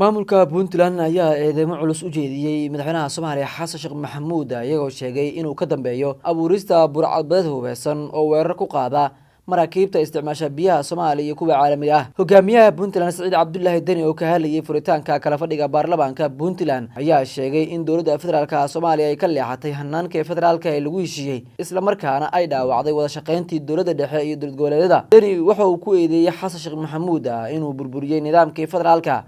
Maamulka Puntland ayaa eedeymo culus u jeediyey madaxweynaha Soomaaliya Xasan Sheekh Maxamuud, iyagoo sheegay inuu ka dambeeyo abuurista burcadbadeed hubeysan oo weerar ku qaada maraakiibta isticmaasha biyaha Soomaaliya iyo kuwa caalamiga ah. Hogaamiyaha Puntland Saciid Cabdulaahi Deni oo ka hadlayay furitaanka kala fadhiga baarlamaanka Puntland ayaa sheegay in dowladda federaalka Soomaaliya ay ka leexatay hanaanka federaalka ee lagu heshiiyey, islamarkaana ay dhaawacday wada shaqeyntii dowladda dhexe iyo dowlad goboleedyada. Deni waxa uu ku eedeeyey Xasan Sheekh Maxamuud inuu burburiyey nidaamkii federaalka,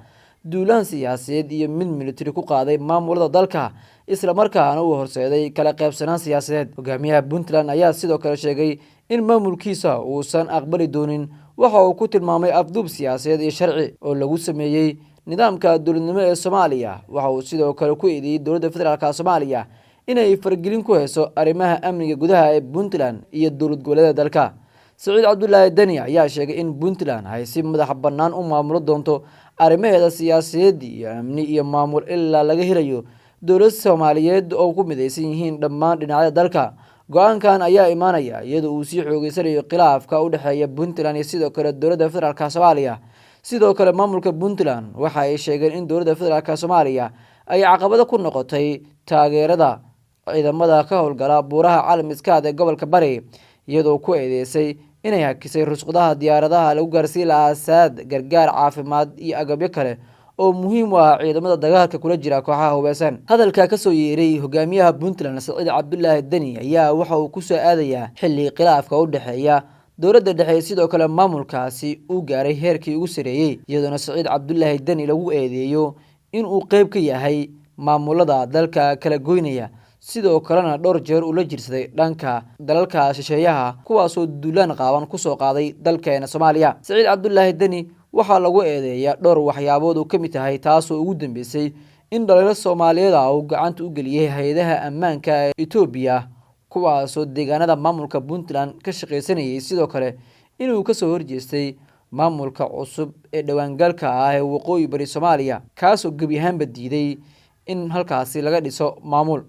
duulaan siyaasadeed iyo mid militari ku qaaday maamulada dalka, islamarkaana uu horseeday kala qaybsanaan siyaasadeed. Hogaamiyaha Puntland ayaa sidoo kale sheegay in maamulkiisa uusan aqbali doonin waxa uu ku tilmaamay afduub siyaasadeed iyo sharci oo lagu sameeyey nidaamka dowladnimo ee Soomaaliya. Waxa uu sidoo kale ku eedeeyey dowladda federaalka Soomaaliya inay faragelin ku hayso arrimaha amniga gudaha ee Puntland iyo dowlad goboleedyada dalka. Saciid Cabdulaahi Deni ayaa sheegay in Puntland ay si madax bannaan u maamulo doonto arrimaheeda siyaasadeed iyo amni iyo maamul ilaa laga helayo dowlad Soomaaliyeed oo ku mideysan yihiin dhammaan dhinacyada dalka. Go-aankan ayaa imaanaya iyadoo uu sii xoogeysanayo khilaafka u dhexeeya Puntland iyo sidoo kale dowladda federaalka Soomaaliya. Sidoo kale maamulka Puntland waxa ay sheegeen in dowladda federaalka Soomaaliya ay caqabado ku noqotay taageerada ciidamada ka howlgala buuraha Calmiskaad ee gobolka Bari, iyadoo ku eedeysay inay hakisay rusqadaha diyaaradaha lagu gaarsiin lahaa saad, gargaar caafimaad iyo agabyo kale oo muhiim u ah ciidamada dagaalka kula jira kooxaha hubeysan. Hadalka kasoo yeeray hogaamiyaha Puntland Saciid Cabdulaahi Deni ayaa waxa uu kusoo aadayaa xilli khilaafka u dhexeeya dowladda dhexe sidoo kale maamulkaasi uu gaaray heerkii ugu sareeyey, iyadoona Saciid Cabdulaahi Deni lagu eedeeyo inuu qeyb ka yahay maamulada dalka kala goynaya, sidoo kalena dhowr jeer uu la jirsaday dhanka dalalka shisheeyaha, kuwaasoo duulaan qaawan kusoo qaaday dalkeena Soomaaliya. Saciid Cabdulaahi Deni waxaa lagu eedeeyaa dhowr waxyaabood uu ka mid tahay taasoo ugu dambeysay in dhalinyaro Soomaaliyeed ah uu gacanta u geliyey hay-adaha ammaanka ee Etoobiya, kuwaasoo deegaanada maamulka Puntland ka shaqeysanayay, sidoo kale inuu kasoo horjeestay maamulka cusub ee dhowaangalka ah ee waqooyi bari Soomaaliya, kaasoo gebi ahaanba diiday in halkaasi laga dhiso maamul.